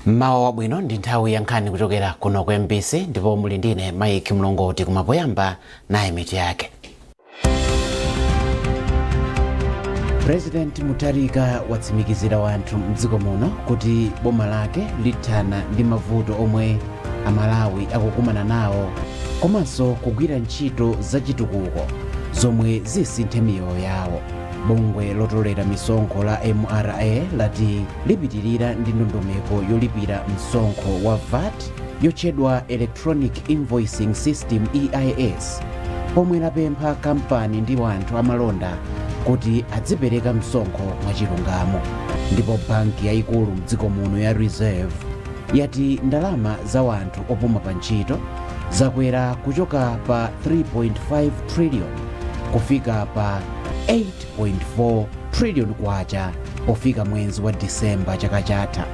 Mmawa wabwino, ndi nthawi ya nkhani kuchokera kuno ku MBC ndipo muli ndine Mike Mlongoti. Kumapoyamba naye mitu yake. President Mutharika watsimikizira wanthu mdziko muno kuti boma lake lithana ndi mavuto omwe Amalawi akukumana nawo komanso kugwira ntchito zachitukuko zomwe zisinthe miyoyo yawo. Bungwe lotolera misonkho la MRA lati lipitirira ndi ndondomeko yolipira msonkho wa VAT yotchedwa Electronic Invoicing System, EIS, pomwe lapempha kampani ndi wanthu amalonda kuti adzipereka msonkho mwachilungamo. Ndipo banki yayikulu mdziko muno ya Reserve yati ndalama za wanthu opuma pa ntchito zakwera kuchoka pa 3.5 trillion kufika pa 8.4 trillion kwacha pofika mwezi wa Disemba chaka chatha.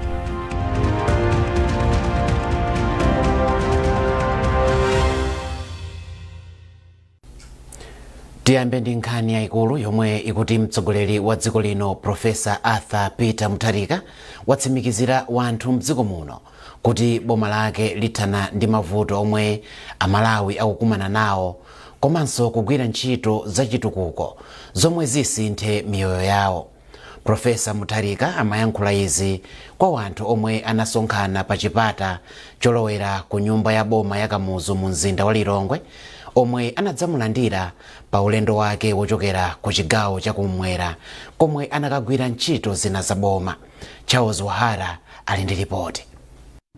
Tiyambe ndi nkhani yayikulu yomwe ikuti mtsogoleri wa dziko lino, Profesa Arthur Peter Mutharika, watsimikizira wanthu mdziko muno kuti boma lake lithana ndi mavuto omwe Amalawi akukumana nawo komanso kugwira ntchito zachitukuko zomwe zisinthe miyoyo yawo. Profesa Mutharika amayankhula izi kwa wanthu omwe anasonkhana pa chipata cholowera ku nyumba ya boma ya Kamuzu mu mzinda wa Lilongwe, omwe anadzamulandira pa ulendo wake wochokera ku chigawo chakummwera komwe anakagwira ntchito zina za boma. Charles Wahara ali ndi ripoti.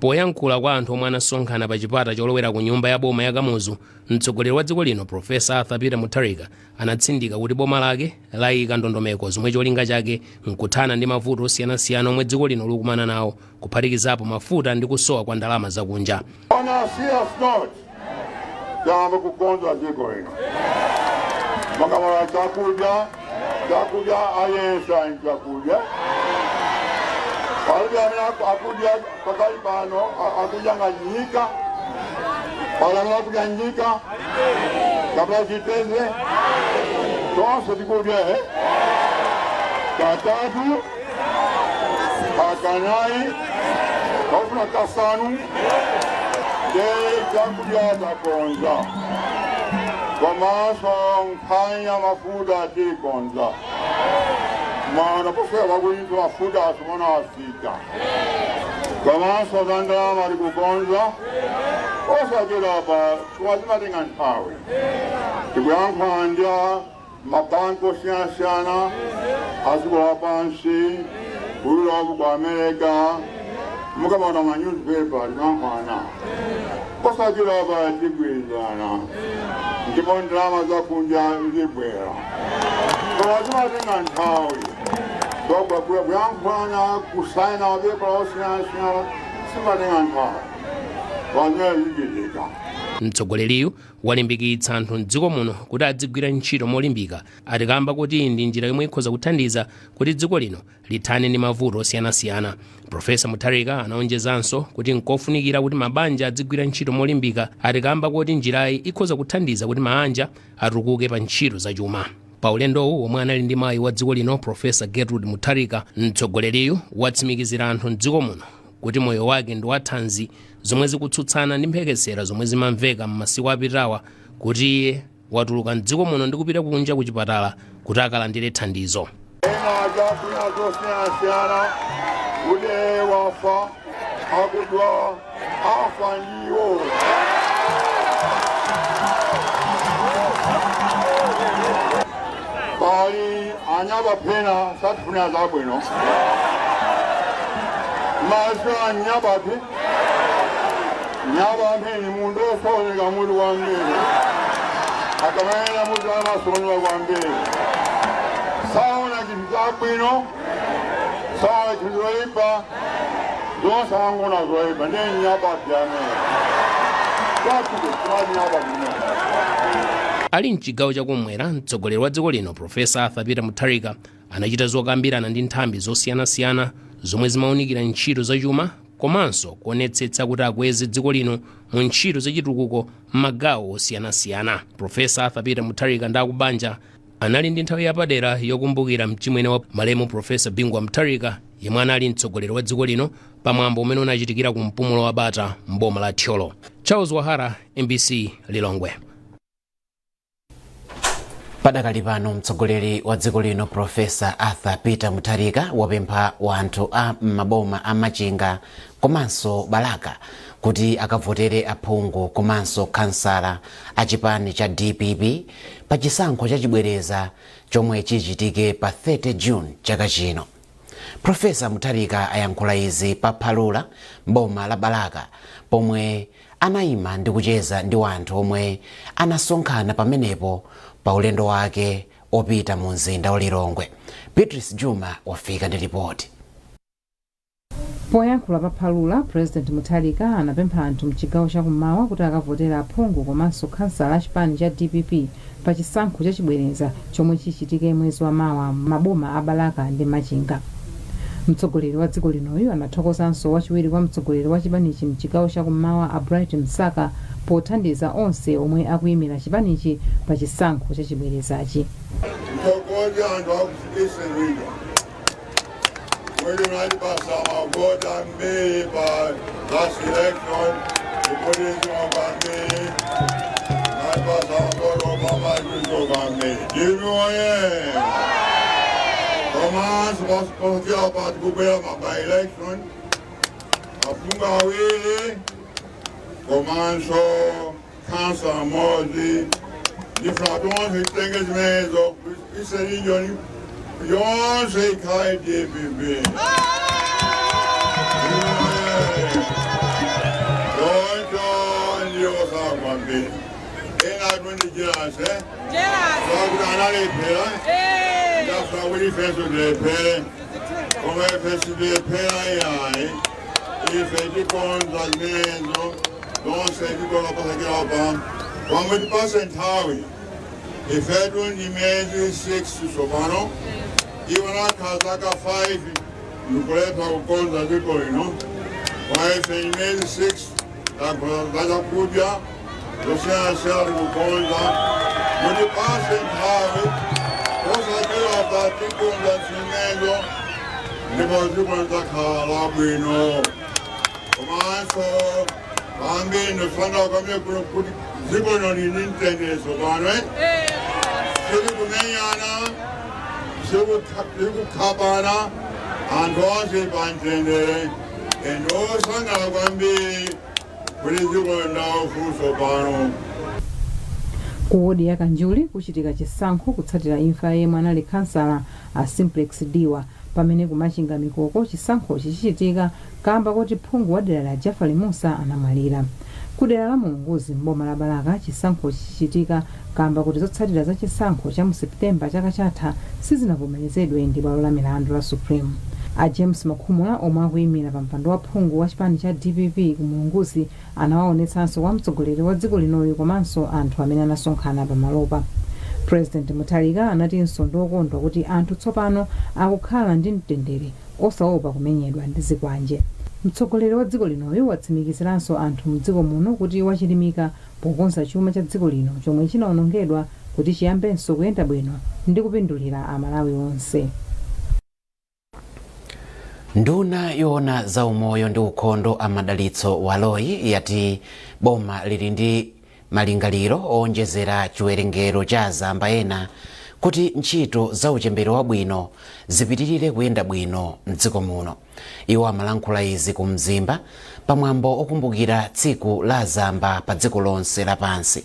Poyankhula kwa anthu omwe anasonkhana pa chipata cholowera ku nyumba ya boma ya Kamuzu, mtsogoleri wa dziko lino, Profesa Arthur Peter Mutharika, anatsindika kuti boma lake layika ndondomeko zomwe cholinga chake nkuthana ndi mavuto osiyanasiyana omwe dziko lino likumana nawo, kuphatikizapo mafuta ndi kusowa kwa ndalama zakunja. On a serious note, tayamba kukonza dziko lino. Makamaka chakudya, chakudya, aliyense ali chakudya. Palibe amene akudya pakali pano akudya ngati nyika. Pali amene akudya nyika kapena chitedze? Tonse tikudya katatu, kakanayi, kafuna kasanu. Nde chakudya takonza, komanso nkhani ya mafuta tikonza. Mwaona pofika pakuti mafuta asomona afika, komanso za ndalama tikukonza osachedwa pa, koma zimatenga nthawi. Tikuyankhula ndi mabanki osiyanasiyana a dziko lapansi, ku Europe, ku America. Mukamaona ma newspaper, tikuyankhulana. Posachedwa pa tigwirizana ndipo ndalama zakunja zibwera, koma zimatenga nthawi. Kuyankhulana, kusaina mapepala osiyanasiyana, zimatenga nthawi pamene zichitika. Mtsogoleriyu walimbikitsa anthu mdziko muno kuti adzigwira ntchito molimbika, ati kamba kuti ndi njira yomwe ikhoza kuthandiza kuti dziko lino lithane ndi mavuto osiyanasiyana. Profesa Mutharika anaonjezanso kuti nkofunikira kuti mabanja adzigwira ntchito molimbika, ati kamba kuti njirayi ikhoza kuthandiza kuti maanja atukuke pa ntchito zachuma. Pa ulendowu, womwe anali ndi mayi wa dziko lino, Profesa Gertrude Mutharika, mtsogoleriyu watsimikizira anthu mdziko muno kuti moyo wake ndi wathanzi, zomwe zikutsutsana ndi mphekesera zomwe zimamveka m'masiku apitawa kuti iye watuluka mdziko muno ndi kupita kunja ku chipatala kuti akalandire thandizo. Ena ajakwina zosiyanasiyana kuti wafa, akudwala, afa ndiwo. Pali anyapapi ena satifunira zabwino. Maso anyapapi, nyapapi ni munthu osokoneza mutu kwambiri. Akamayenda mutu amasokoneza kwambiri, saona chinthu chabwino, saona chinthu choyipa, zonse angona zoyipa. Ndiye nyapapi amene kwathuko timati nyapapi imene. Ali mchigawo chakumwera, mtsogoleri wa dziko lino, Profesa Arthur Peter Mutharika, anachita zokambirana ndi nthambi zosiyanasiyana zomwe zimawunikira ntchito zachuma komanso kuonetsetsa kuti akweze dziko lino mu ntchito zachitukuko m'magawo osiyanasiyana. Profesa Arthur Peter Mutharika ndi akubanja Anali ndi nthawi yapadera yokumbukira mchimwene wa malemu Profesa Bingu wa Mutharika, yemwe anali mtsogoleri wa dziko lino, pamwambo umene unachitikira ku Mpumulo wa Bata mboma la Thyolo. Charles Wahara, MBC, Lilongwe. Padakali pano, mtsogoleri wa dziko lino Profesa Arthur Peter Mutharika wapempha wanthu a m'maboma a Machinga komanso Balaka kuti akavotere aphungu komanso kansala a chipani cha DPP pa chisankho chachibwereza chomwe chichitike pa 30 June chaka chino. Profesa Mutharika ayankhula izi pa Phalula, mboma la Balaka, pomwe anayima ndi kucheza ndi wanthu omwe anasonkhana pamenepo pa ulendo wake opita mu mzinda wa Lilongwe. Beatrice Juma wafika ndi ripoti. Poyankhula pa Phalula, President Mutharika anapempha anthu mchigawo chakummawa kuti akavotera aphungu komanso kansala a chipani cha DPP pa chisankho chachibwereza chomwe chichitike mwezi wa mawa maboma a Balaka ndi Machinga. Mtsogoleri wa dziko linoyu anathokozanso wachiwiri kwa mtsogoleri wa chipanichi mchigawo chakummawa, a Bright Msaka, pothandiza onse omwe akuyimira chipanichi pa chisankho chachibwerezachi. Mthokoze anthu aku Eastern Region kuti munatipasa mavoti ambiri pa last election, ikuti kwambiri munatipasa mavoti opambana kwambiri. Ndinu oye! Komanso posachedwa pati kubwera ma by election, aphungu awiri komanso khansala mmodzi. Ndifuna tonse titenge zimenezo, Eastern Region yonse ikhale DPP. Choncho ndiyosa kwambiri ena atundijirase sakuti analephera, ndafuna kuti ifenso tilephere, koma ife sitilephera yayi. Ife tikonza zimenezo zonse, tikonza posachedwa pa pamwe tipase nthawi. Ifetu ndi miyezi 6 tsopano, iwo nakhala zaka 5 ndikulepha kukonza dziko lino. Kwa ife ndi miyezi 6, takonza zakudya zosiyanasiyana, tikukonza. Mutipase nthawi, posachedwa pa tikonza zimenezo ndipo dziko lidzakhala labwino. Komanso pambiri ndikufanira kwambiri kuno kuti dziko lino lili ndi mtendere tsopano. Sili kumenyana, sili kukhabana, anthu onse pa mtendere. Ndosangala kwambiri kuti dziko ndaufulu tsopano. Ku wodi ya Kanjuli kuchitika chisankho kutsatira imfa yemwe anali kansala a Simplex Diwa, pamene kumachinga Mikoko chisankhochi chichitika kamba kuti phungu wa dera la Jafari Musa anamwalira. Ku dera la Mulunguzi mboma la Balaka chisankhochi chichitika kamba kuti zotsatira za chisankho cha mu Septemba chaka chatha sizinavomerezedwe ndi bwalo la milandu la Supreme. A James Makhumula, omwe akuyimira pa mpando wa phungu wa chipani cha DPP ku Mulunguzi, anawaonetsanso kwa mtsogoleri wa dziko linoyu komanso anthu amene anasonkhana pamalopa. President Mutharika anatinso ndiokondwa kuti anthu tsopano akukhala ndi mtendere osaopa kumenyedwa ndi zikwanje. Mtsogoleri wa dziko linoyu watsimikiziranso anthu mdziko muno kuti wachilimika pokonza chuma cha dziko lino chomwe chinawonongedwa kuti chiyambenso kuyenda bwino ndi kupindulira Amalawi onse. Nduna yoona za umoyo ndi ukhondo a Madalitso Baloyi yati boma lili ndi malingaliro owonjezera chiwerengero cha azamba ena kuti ntchito za uchembere wabwino zipitirire kuyenda bwino mdziko muno. Iwo amalankhula izi ku Mzimba pamwambo okumbukira tsiku la azamba pa dziko lonse lapansi.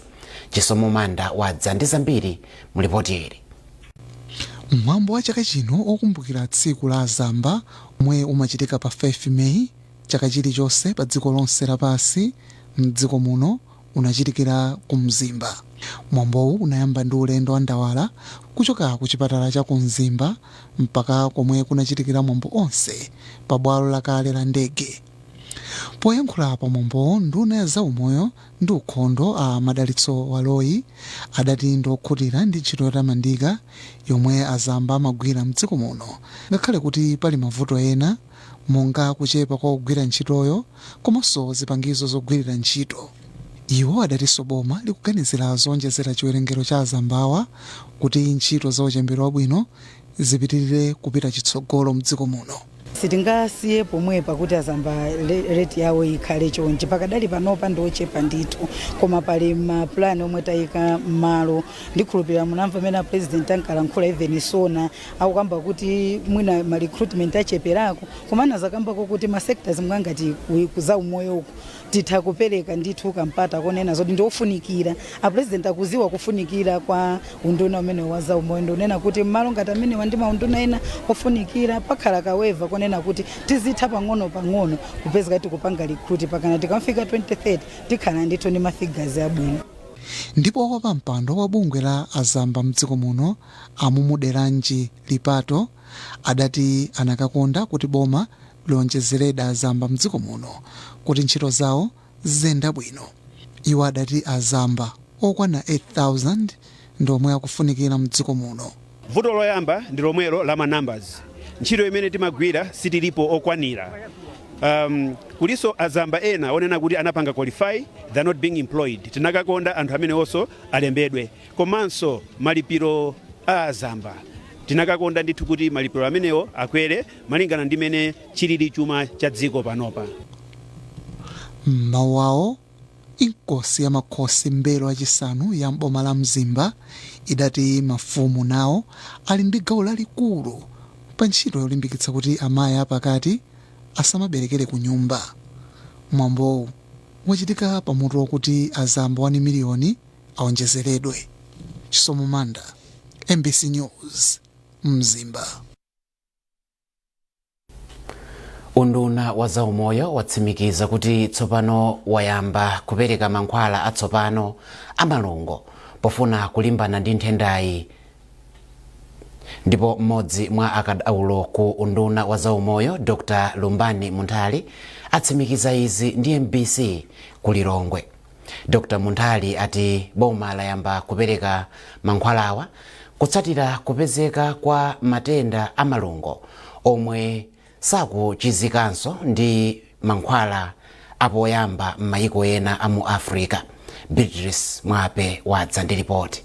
Chisomo Manda wadza ndi zambiri mu ripoti ili. Mwambo wa chaka chino okumbukira tsiku la azamba, omwe umachitika pa 5 Meyi chaka chilichonse pa dziko lonse lapansi, mdziko muno unachitikira ku Mzimba. Mwambowu unayamba ndi ulendo wa ndawala kuchoka ku chipatala cha ku Mzimba mpaka komwe kunachitikira mwambo onse pa bwalo lakale la ndege. Poyankhula pa mwambowo, nduna ya zaumoyo ndi ukhondo a Madalitso Baloyi adati ndiokhutira ndi ntchito yotamandika yomwe azamba amagwira mdziko muno, ngakhale kuti pali mavuto ena monga kuchepa kwa kugwira ntchitoyo komanso zipangizo zogwirira ntchito. Iwo adatinso boma likuganizira zonjezera chiwerengero cha azambawa kuti ntchito za uchembere wabwino zipitirire kupita chitsogolo mdziko muno. Sitingasiye pomwepa kuti azamba rate yawo ikhale chonchi. Pakadali panopa ndiochepa ndithu, koma pali mapulani omwe tayika m'malo. Ndikhulupirira munamva amene a President ankalankhula, even SONA akukamba kuti mwina ma recruitment acheperako, koma anazakambako kuti ma sectors mwangati za umoyo uku titha kupereka ndithu kampata konena zoti ndiofunikira. A President akuziwa kufunikira kwa unduna umene wa za umoyo, ndikunena kuti mmalo ngati amenewa ndi maunduna ena ofunikira, pakhala ka waiver konena kuti tizitha pang'ono pang'ono kupezeka tikupanga recruit pakana tikamfika 2030 tikhala ndithu ndi ma figures abwino. Ndipo wapampando wa bungwe la azamba mdziko muno, Amumuderanji Lipato, adati anakakonda kuti boma lionjezereda azamba mdziko muno kuti ntchito zawo ziziyenda bwino. Iwo adati azamba okwana 8000 ndi omwe akufunikira mdziko muno. Vuto loyamba ndi lomwelo la ma numbers. Ntchito imene timagwira sitilipo okwanira. Kuliso azamba ena onena kuti anapanga qualify, they're not being employed. Tinakakonda anthu amene onso alembedwe. Komanso malipiro a azamba, tinakakonda ndithu kuti malipiro amenewo akwere malingana ndi mene chilili chuma cha dziko panopa. M'mawu awo, inkosi ya Makhosi Mbelo achisanu ya mboma la Mzimba idati mafumu nawo ali ndi gawo lalikulu pa ntchito yolimbikitsa kuti amayi apakati asamaberekere ku nyumba. Mwambowu wachitika pamutu wakuti azamba 1 miliyoni aonjezeredwe. Chisomo Manda, MBC News, Mzimba. Unduna wa zaumoyo watsimikiza kuti tsopano wayamba kupereka mankhwala atsopano amalungo pofuna kulimbana ndi nthendayi. Ndipo mmodzi mwa akadaulo ku unduna wa zaumoyo, Dr Lumbani Munthali, atsimikiza izi ndi MBC ku Lilongwe. Dr Munthali ati boma layamba kupereka mankhwalawa kutsatira kupezeka kwa matenda amalungo omwe sakuchizikanso ndi mankhwala apoyamba m'mayiko ena a mu Africa. Beatrice Mwape wadza ndi ripoti.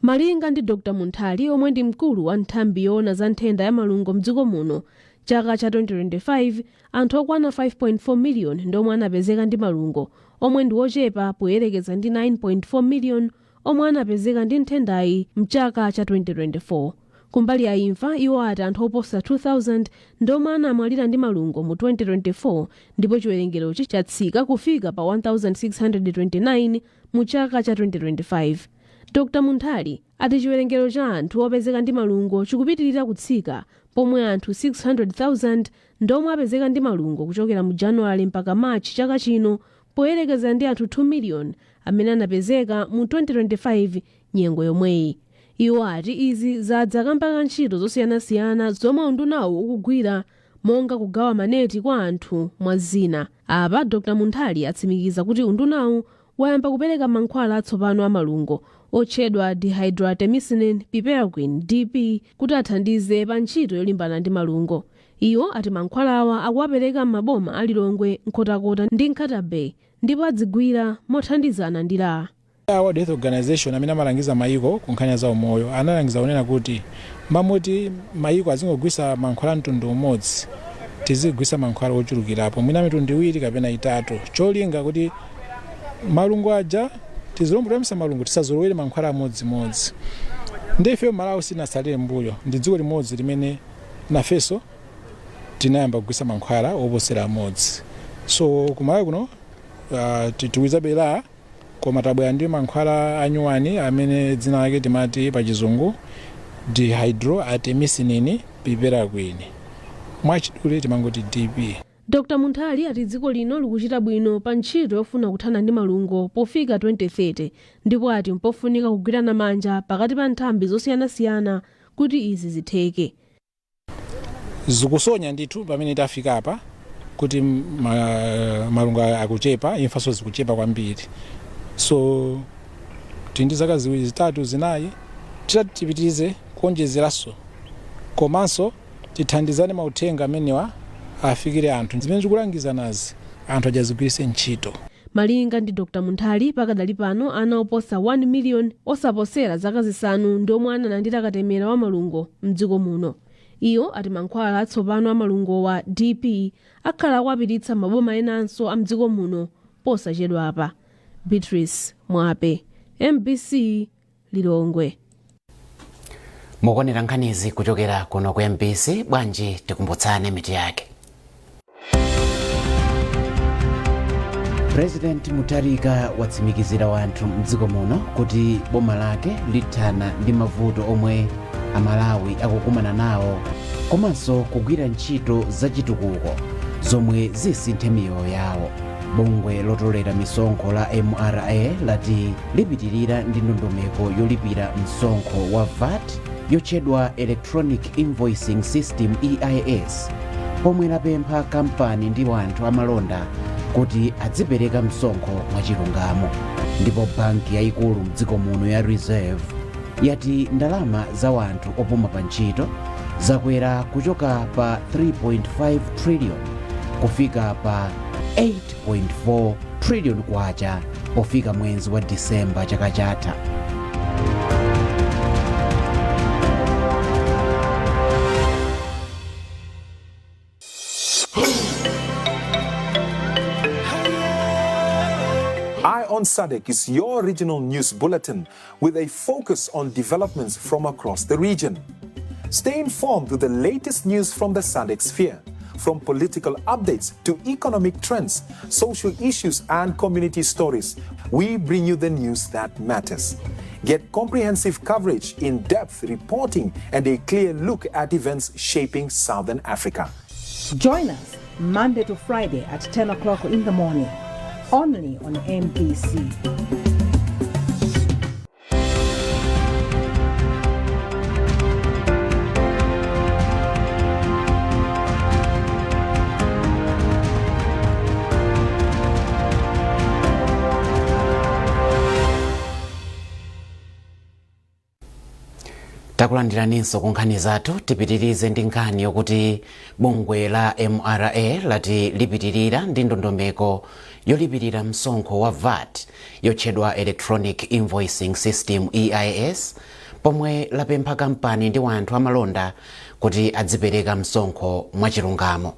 Malinga ndi Dr Munthali, omwe ndi mkulu wa nthambi yoona za nthenda ya malungo mdziko muno, chaka cha 2025 anthu okwana 5.4 miliyoni ndi omwe anapezeka ndi malungo, omwe ndi ochepa poyerekeza ndi 9.4 miliyoni omwe anapezeka ndi nthendayi mchaka cha 2024. Kumbali ya imfa, iwo ati anthu oposa 2000 ndi omwe anamwalira ndi malungo mu 2024, ndipo chiwerengerochi chatsika kufika pa 1629 mu chaka cha 2025. Dr Munthali ati chiwerengero cha anthu opezeka ndi malungo chikupitirira kutsika, pomwe anthu 600,000 ndomwe apezeka ndi malungo kuchokera mu Januwale mpaka Machi chaka chino, poyerekeza ndi anthu 2 million amene anapezeka mu 2025 nyengo yomweyi. Iwo ati izi zadza kamba ka ntchito zosiyanasiyana zomwe undunawo ukugwira, monga kugawa maneti kwa anthu, mwa zina. Apa Dr Munthali atsimikiza kuti undunawu wayamba kupereka mankhwala atsopano a malungo otchedwa dihydroartemisinin piperaquine, DP, kuti athandize pa ntchito yolimbana ndi malungo. Iwo ati mankhwalawa akuwapereka m'maboma a Lilongwe, Nkhotakota ndi Nkhata Bay, ndipo adzigwira mothandizana ndi la World Health Organization amene amalangiza mayiko ku nkhani za umoyo analangiza kunena kuti mamoti mayiko azingogwisa mankhwala mtundu umodzi, tizigwisa mankhwala ochulukirapo, mwina mitundu iwiri kapena itatu, cholinga kuti malungo aja, tizilombo toyambisa malungo, tisazolowere mankhwala amodzimodzi. Ndi ife Malawi sitinatsalire mbuyo, ndi dziko limodzi limene nafenso tinayamba kugwisa mankhwala oposera amodzi. So kumalawi kuno tikuizabe la, koma tabwera ndi mankhwala anyuwani amene dzina lake timati pa Chizungu dihydroartemisinin piperaquine, mwachidule timangoti DP. Dr Munthali ati dziko lino likuchita bwino pa ntchito yofuna kuthana ndi malungo pofika 2030, ndipo ati mpofunika kugwirana manja pakati pa nthambi zosiyanasiyana kuti izi zitheke. Zikusonya ndithu pamene tafika apa kuti malungo akuchepa, imfaso zikuchepa kwambiri. So tili ndi zaka ziwiri, zitatu, zinayi titati tipitirize kuonjezeranso, komanso tithandizane mauthenga amenewa afikire anthu, zimene zikulangiza nazi anthu aja azigwiritse ntchito. Malinga ndi Dr Munthali, pakadali pano ana oposa 1 miliyoni osaposera zaka 5 ndi omwe analandira katemera wa malungo mdziko muno. Iyo ati mankhwala atsopano a malungo wa DP akhala akuwapititsa maboma enanso a mdziko muno posachedwapa. Beatrice Mwape, MBC, Lilongwe. Mukuonera nkhanizi kuchokera kuno ku MBC. Bwanji tikumbutsane mitu yake. President Mutharika watsimikizira wanthu mdziko muno kuti boma lake lithana ndi mavuto omwe Amalawi akukumana nawo komanso kugwira ntchito zachitukuko zomwe zisinthe miyoyo yawo. Bungwe lotolera misonkho la MRA lati lipitirira ndi ndondomeko yolipira msonkho wa VAT yotchedwa Electronic Invoicing System, EIS, pomwe lapempha kampani ndi anthu amalonda kuti adzipereka msonkho mwachilungamo. Ndipo banki yayikulu mdziko muno ya Reserve yati ndalama za wanthu opuma pa ntchito zakwera kuchoka pa 3.5 trillion kufika pa 8.4 trillion kwacha pofika mwezi wa Disemba chaka chatha. Eye on SADC is your regional news bulletin with a focus on developments from across the region. Stay informed with the latest news from the SADC sphere, from political updates to economic trends, social issues, and community stories. We bring you the news that matters. Get comprehensive coverage, in depth reporting, and a clear look at events shaping Southern Africa. Join us Monday to Friday at 10 o'clock in the morning, only on MBC. Takulandiraninso ku nkhani zathu. Tipitirize ndi nkhani yokuti bungwe la MRA lati lipitirira ndi ndondomeko yolipirira msonkho wa VAT yotchedwa Electronic Invoicing System, EIS, pomwe lapempha kampani ndi wanthu amalonda kuti adzipereka msonkho mwachilungamo.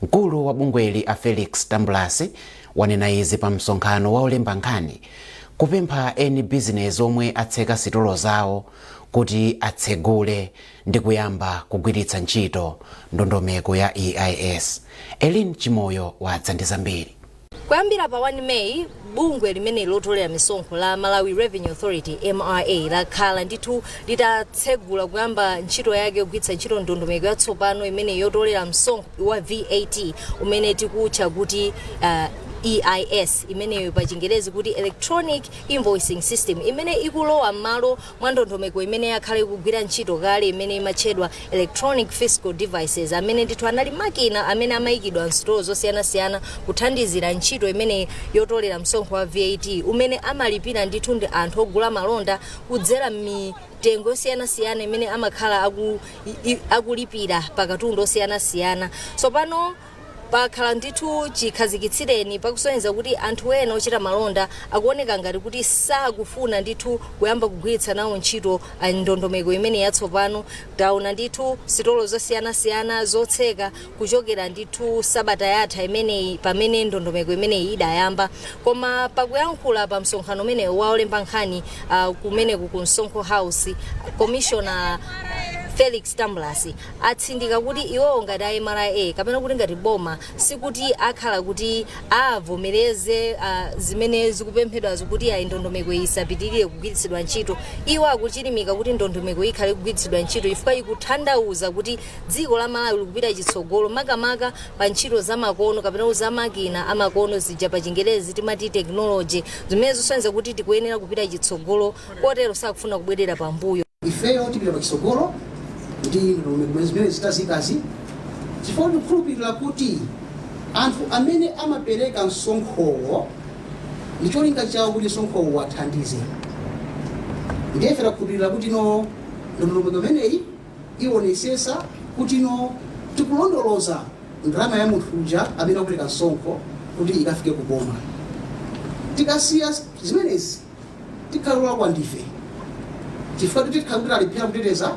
Mkulu wa bungweli a Felix Tambulasi wanena izi pa msonkhano wa olemba nkhani, kupempha eni bizinesi omwe atseka sitolo zawo kuti atsegule ndi kuyamba kugwiritsa ntchito ndondomeko ya EIS. Elin Chimoyo wadza ndi zambiri. Kuyambira pa 1 Meyi, bungwe limene lotolera misonkho la Malawi Revenue Authority, MRA, lakhala ndithu litatsegula kuyamba ntchito yake yogwiritsa ntchito ndondomeko yatsopano imene yotolera msonkho wa VAT umene tikutcha kuti EIS, imeneyo pa Chingerezi kuti Electronic Invoicing System, imene ikulowa m'malo mwa ndondomeko imene yakhala ikugwira ntchito kale imene imatchedwa electronic fiscal devices, amene ndithu anali makina amene amayikidwa msitolo zosiyanasiyana kuthandizira ntchito imene yotolera msonkho wa VAT umene amalipira ndithu ndi anthu ogula malonda kudzera mitengo yosiyanasiyana imene amakhala akulipira pakatundu osiyanasiyana. Tsopano pakhala ndithu chikhazikitsireni pakusonyeza kuti anthu ena ochita malonda akuoneka ngati kuti sakufuna ndithu kuyamba kugwiritsa nawo ntchito ndondomeko imene yatsopano. Taona ndithu sitolo zosiyanasiyana zotseka kuchokera ndithu sabata yatha imeneyi pamene ndondomeko imeneyi idayamba. Koma pakuyankhula pa msonkhano umenewu wa olemba nkhani kumeneku ku Msonkho House, Commissioner Felix Tambulasi atsindika kuti iwowo ngati a MRA kapena kuti ngati boma sikuti akhala kuti avomereze zimene zikupemphedwazo kuti ayi, ndondomeko isapitirire kugwiritsidwa ntchito. Iwo akuchilimika kuti ndondomeko ikhale kugwiritsidwa ntchito chifukwa ikutanthauza kuti dziko la Malawi likupita chitsogolo, makamaka pa ntchito zamakono kapena zamakina amakono, zija pa Chingerezi timati technology, zimene zisonyeza kuti tikuyenera kupita chitsogolo, kotero sakufuna kubwerera pambuyo. Ifeyo tipita pachitsogolo ndi ndondomeko zimene zitazikazi chifukwa tikukhulupirira kuti anthu amene amapereka msonkhowo ndi cholinga chawo kuti msonkhowo wathandize. Ndiye ife takhulupirira kuti no, ndondomeko imeneyi ionesesa kuti no, tikulondoloza ndalama ya munthu uja amene akupereka msonkho kuti ikafike kuboma. Tikasiya zimenezi, tikhala olakwa ndife, chifukwa kuti tikhala kuti talephera kuteteza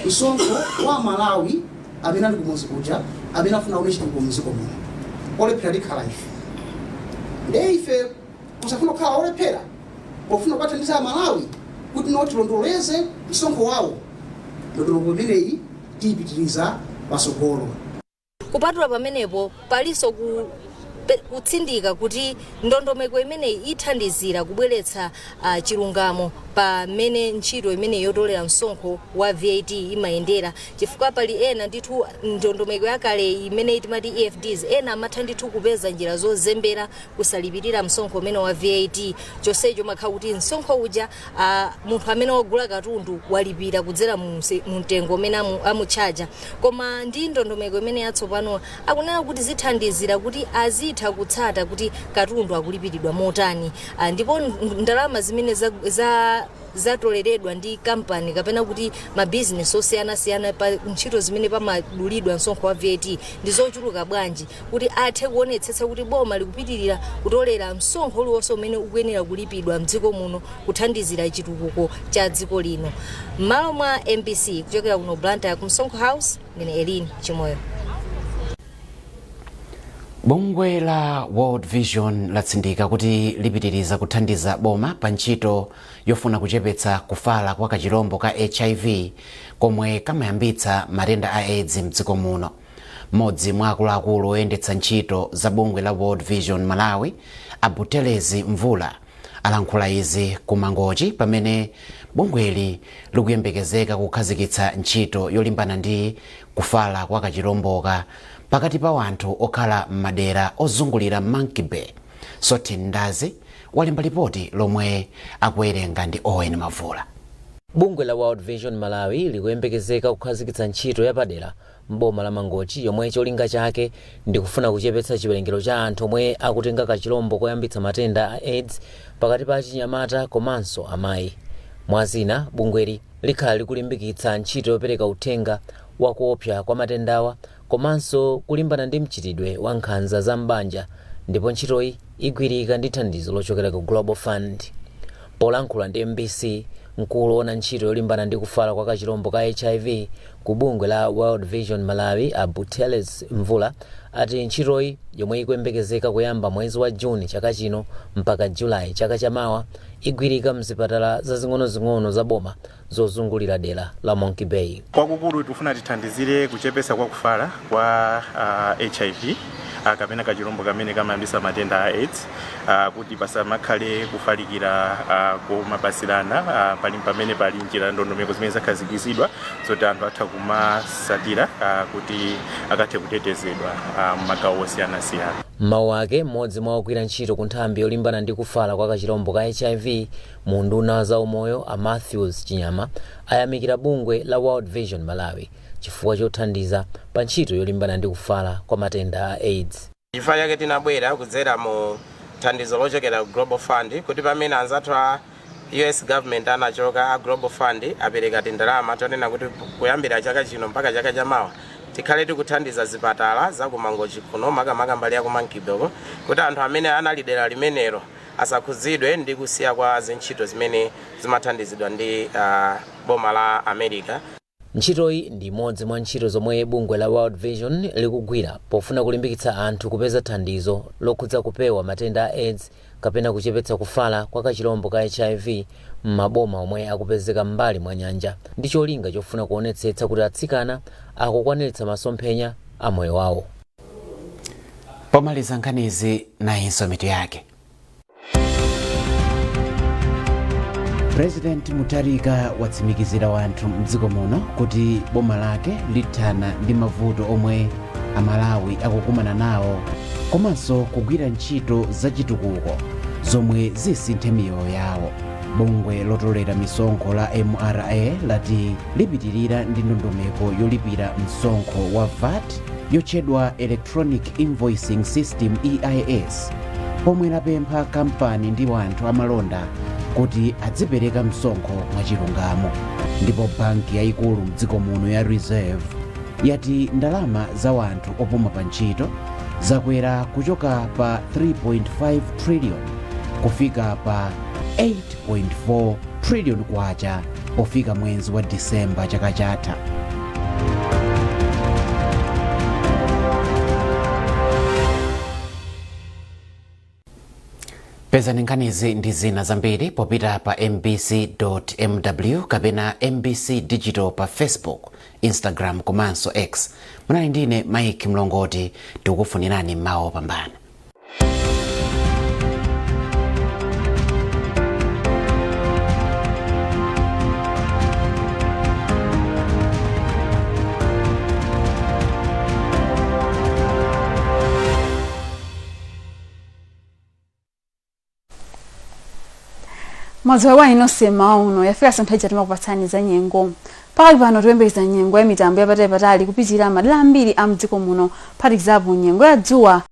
msonkho wa Malawi amene ali kumudzi kuja, amene afuna aone chitukuko mdziko muno. Olephera tikhala ife. Ndiye ife kusafuna kukhala olephera, pofuna kuwathandiza Amalawi kuti no tilondoleze msonkho wawo, ndondomeko imeneyi tiyipitiriza patsogolo. Kupatula pamenepo, palinso kutsindika kuti ndondomeko imeneyi ithandizira kubweretsa chilungamo pamene ntchito imeneyi yotolera msonkho wa VAT imayendera, chifukwa pali ena ndithu, ndondomeko yakale imene timati EFDs, ena amatha ndithu kupeza njira zozembera kusalipirira msonkho umene wa VAT, chonsecho makhala kuti msonkho uja munthu amene wagula katundu walipira kudzera mu mtengo umene amutchaja. Koma ndi ndondomeko imene yatsopano, akunena kuti zithandizira kuti azitha kutsata kuti katundu akulipiridwa motani, ndipo ndalama zimene zatoleredwa ndi kampani kapena kuti mabizinesi osiyanasiyana pa ntchito zimene pamadulidwa msonkho wa VAT ndi zochuluka bwanji, kuti athe kuonetsetsa kuti boma likupitirira kutolera msonkho uliwonse umene ukuyenera kulipidwa mdziko muno, kuthandizira chitukuko cha dziko lino. M'malo mwa MBC, kuchokera kuno Blantyre ku Msonkho House, ndine Elin Chimoyo. Bungwe la World Vision latsindika kuti lipitiriza kuthandiza boma pa ntchito yofuna kuchepetsa kufala kwa kachirombo ka HIV komwe kamayambitsa matenda a AIDS mdziko muno. Mmodzi mwa akuluakulu oyendetsa ntchito za bungwe la World Vision Malawi, Abutelezi Mvula, alankhula izi ku Mangochi pamene bungweli likuyembekezeka kukhazikitsa ntchito yolimbana ndi kufala kwa kachiromboka pakati pa wanthu okhala m'madera ozungulira Monkey Bay. Sotin Ndazi walemba lipoti lomwe akuwerenga ndi Owen Mavula. Bungwe la World Vision Malawi likuyembekezeka kukhazikitsa ntchito yapadera m'boma la Mangochi yomwe cholinga chake ndikufuna kuchepetsa chiwerengero cha anthu omwe akutenga kachilombo koyambitsa matenda a AIDS pakati pa achinyamata komanso amayi. Mwazina, bungweli likhala likulimbikitsa ntchito yopereka uthenga wakuopsa kwa matendawa komanso kulimbana ndi mchitidwe wa nkhanza za m'banja, ndipo ntchitoyi igwirika ndi thandizo lochokera ku Global Fund. Polankhula ndi MBC, mkulu woona ntchito yolimbana ndi kufala kwa kachilombo ka HIV ku bungwe la World Vision Malawi, Abuteles Mvula, ati ntchitoyi, yomwe ikuyembekezeka kuyamba mwezi wa Juni chaka chino mpaka Julayi chaka chamawa, igwirika mzipatala zazing'onozing'ono za boma zozungulira dera la Monkey Bay. Kwakukulu tikufuna tithandizire kuchepesa kwa kufala kwa HIV kapena kachilombo kamene kamayambisa matenda a AIDS, kuti pasamakhale kufalikira komapasirana. Pali pamene pali njira, ndondomeko zimene zakhazikitsidwa zoti anthu atha kumasatira kuti akathe kutetezedwa m'magawo osiyanasiyana. Mawu ake, mmodzi mwa ogwira ntchito ku nthambi yolimbana ndi kufala kwa kachilombo ka HIV mu unduna za umoyo, a Matthews Chinyama, ayamikira bungwe la World Vision Malawi chifukwa chothandiza pa ntchito yolimbana ndi kufala kwa matenda a AIDS. Chifukwa chake tinabwera kudzera mu thandizo lochokera ku Global Fund, kuti pamene anzathu a US government anachoka, a Global Fund apereka tindalama tonena kuti kuyambira chaka chino mpaka chaka chamawa tikhale tikuthandiza zipatala za kuMangochi kuno, makamaka mbali ya ku Monkey Bay, kuti anthu amene anali dera limenelo asakhudzidwe ndi kusiya kwa zintchito zimene zimathandizidwa ndi boma la America. Ntchitoyi ndi imodzi mwa ntchito zomwe bungwe la World Vision likugwira pofuna kulimbikitsa anthu kupeza thandizo lokhudza kupewa matenda a AIDS kapena kuchepetsa kufala kwa kachilombo ka HIV m'maboma omwe akupezeka m'mbali mwa nyanja, ndi cholinga chofuna kuonetsetsa kuti atsikana akukwaniritsa masomphenya a moyo wawo. Pomaliza nkhanizi, nayinso mitu yake. President Mutharika watsimikizira wanthu mdziko muno kuti boma lake lithana ndi mavuto omwe Amalawi akukumana nawo komanso kugwira ntchito zachitukuko zomwe zisinthe miyoyo yawo. Bungwe lotolera misonkho la MRA lati lipitirira ndi ndondomeko yolipira msonkho wa VAT yotchedwa Electronic Invoicing System, EIS, pomwe lapempha kampani ndi anthu amalonda kuti adzipereka msonkho mwachilungamo. Ndipo banki yayikulu mdziko muno ya Reserve yati ndalama za wanthu opuma pa ntchito zakwera kuchoka pa 3.5 trillion Kufika pa 8.4 trillion kwacha pofika mwezi wa Disemba chaka chatha. Pezani nkhanizi ndi zina zambiri popita pa mbc.mw kapena MBC Digital pa Facebook, Instagram komanso X. Munali ndine Mike Mlongoti. Tikukufunirani mawa opambana. Mwadzuka bwanji nonse mmawa uno? Yafika nthawi ija timakupatsani za nyengo. Pakali pano tikuyembekeza nyengo ya mitambo yapatali patali kupitirira madera ambiri a mdziko muno, kuphatikizapo nyengo ya dzuwa.